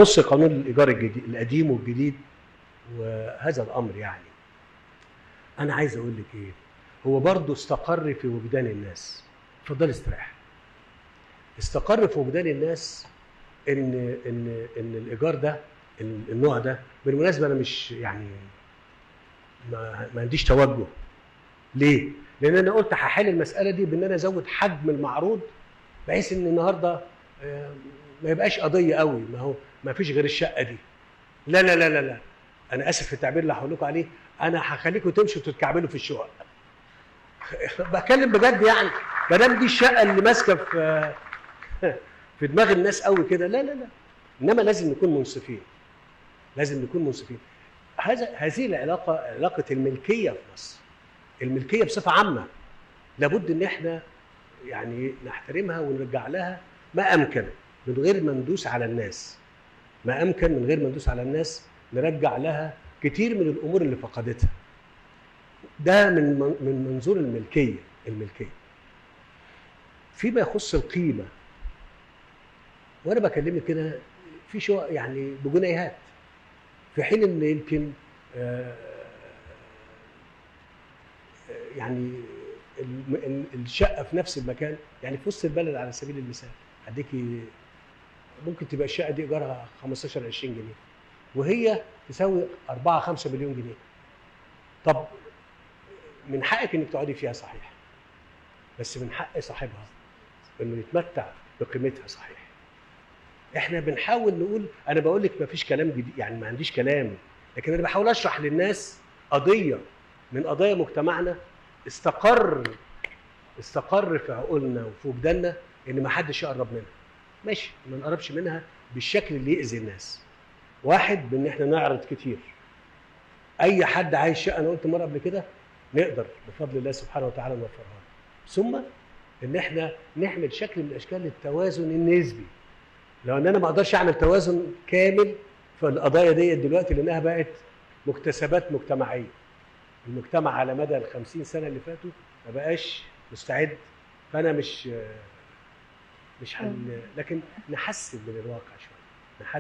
يخص قانون الايجار الجديد، القديم والجديد وهذا الامر، يعني انا عايز اقول لك ايه، هو برضه استقر في وجدان الناس. اتفضلي استريح. استقر في وجدان الناس ان ان ان الايجار ده، النوع ده، بالمناسبة انا مش يعني ما عنديش توجه. ليه؟ لان انا قلت هحل المسالة دي بان انا ازود حجم المعروض، بحيث ان النهارده ما يبقاش قضية قوي، ما هو ما فيش غير الشقة دي. لا لا لا لا لا، انا اسف في التعبير اللي هقول لكم عليه، انا هخليكم تمشوا تتكعبلوا في الشقق. بتكلم بجد يعني، ما دام دي الشقة اللي ماسكه في دماغ الناس قوي كده، لا لا لا، انما لازم نكون منصفين، لازم نكون منصفين. هذه العلاقة، علاقة الملكية في مصر، الملكية بصفة عامة، لابد ان احنا يعني نحترمها ونرجع لها ما امكن من غير ما ندوس على الناس، ما امكن من غير ما ندوس على الناس، نرجع لها كتير من الامور اللي فقدتها. ده من منظور الملكية. الملكية فيما يخص القيمة، وانا بكلمك كده في شو يعني بجنيهات، في حين ان يمكن يعني الشقة في نفس المكان، يعني في وسط البلد على سبيل المثال، هديكي ممكن تبقى الشقة دي ايجارها 15 20 جنيه وهي تساوي 4 5 مليون جنيه. طب من حقك انك تقعدي فيها صحيح، بس من حق صاحبها انه يتمتع بقيمتها صحيح. احنا بنحاول نقول، انا بقول لك ما فيش كلام جديد، يعني ما عنديش كلام، لكن انا بحاول اشرح للناس قضية من قضايا مجتمعنا استقر في عقولنا وفي وجداننا ان ما حدش يقرب منها. ماشي، ما نقربش منها بالشكل اللي يأذي الناس. واحد، بان احنا نعرض كتير. اي حد عايز شقه، انا قلت مرة قبل كده، نقدر بفضل الله سبحانه وتعالى نوفرها له. ثم ان احنا نعمل شكل من اشكال التوازن النسبي. لو ان انا ما اقدرش اعمل توازن كامل في القضايا دي دلوقتي لانها بقت مكتسبات مجتمعية. المجتمع على مدى ال 50 سنة اللي فاتوا ما بقاش مستعد، فانا مش حل، لكن نحسن من الواقع شوية.